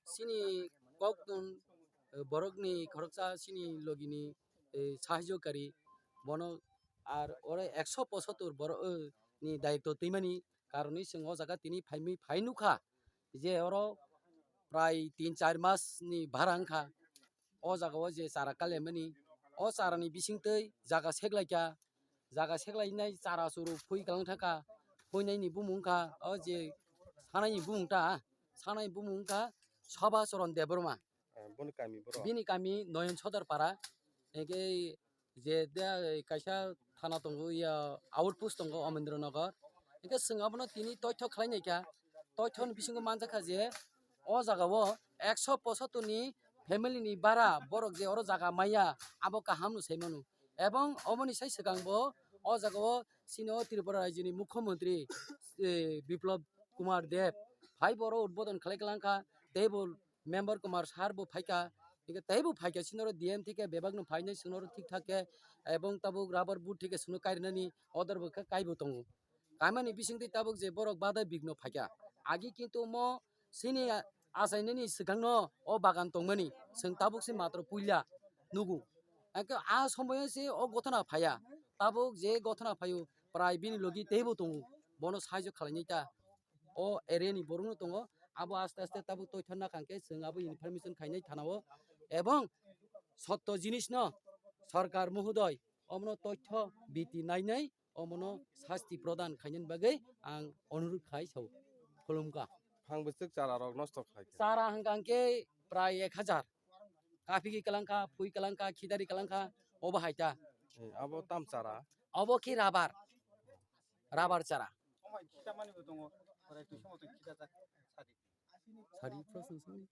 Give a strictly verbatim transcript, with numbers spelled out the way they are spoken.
chini koktun, eh, borokni khoroksa chini logini, eh, sahajyokari, bono ar oro ekso pochottor borok, eh, ni daitw twimani karonwi chwng o jaga tini phaimwi phai nukha je oro prai tin char mas ni bara wngkha. O jaga o je chara kalaimani, o chara ni bisingtwi jaga seklaikha, jaga seklainai chara churu phui kalang thangkha, phuinaini bumung wngkha o je sanaini bumung ta, sanaini bumung wngkha Soba Choron Debbarma. Ah, boni kami borok? Bini kami Noyon Sodor Para, hingke je de, kaisa thana tongo, ya, outpost tongo Omendra Nagar. Hingke chwng abono tini toitho khlai naikha, toithoni bisingo manjakha je o jaga o ekso pochottor ni family ni bara borok je oro jaga maya abo kaham no sai mano. Ebong oboni sai swkang bo o jaga o chini o Tripura rajyo ni mukhyamantri, eh, Biplab Kumar Deb phai bo oro udbodon khlai klang kha, tei bo member Kumar sir bo phaikha, hingke teibo phaikha, chini oro D M theke bebak no phainai, chwngno oro thik thak khe, ebong tabuk rubber boot theke chwngno kairwnani order bo khe kaibo tongo. Kaimani bisingtwi tabuk je borok badai bigno phaikha, agi kintu mo chini achainani swkangno o bagan tongmani, chwng tabuk se matro puila nugo. Hingke a somoyo se o gothona phaiya, tabuk je gothona phaio prai bini logi teibo tongo, bono sahajyo khlainai ta. O area ni borok no tongo, abo aste aste tabuk toithor na kangkhe chwng abo information khainai thana o, ebong sotto jinis no sarkar mohodoi omono toitho biti nainai omono sasti prodan khainani bagwi ang onurud khai sao, khulumkha. Phang bwswk chara rok nosto khlai kha? Chara hwnkha hwnkhe prai ek hajar, kaphigi kalang kha, phui kalang kha, khidari kalang kha, obo hai ta. Eh, abo tam chara? Obo khe rubber, rubber chara. Sari, proshno sani.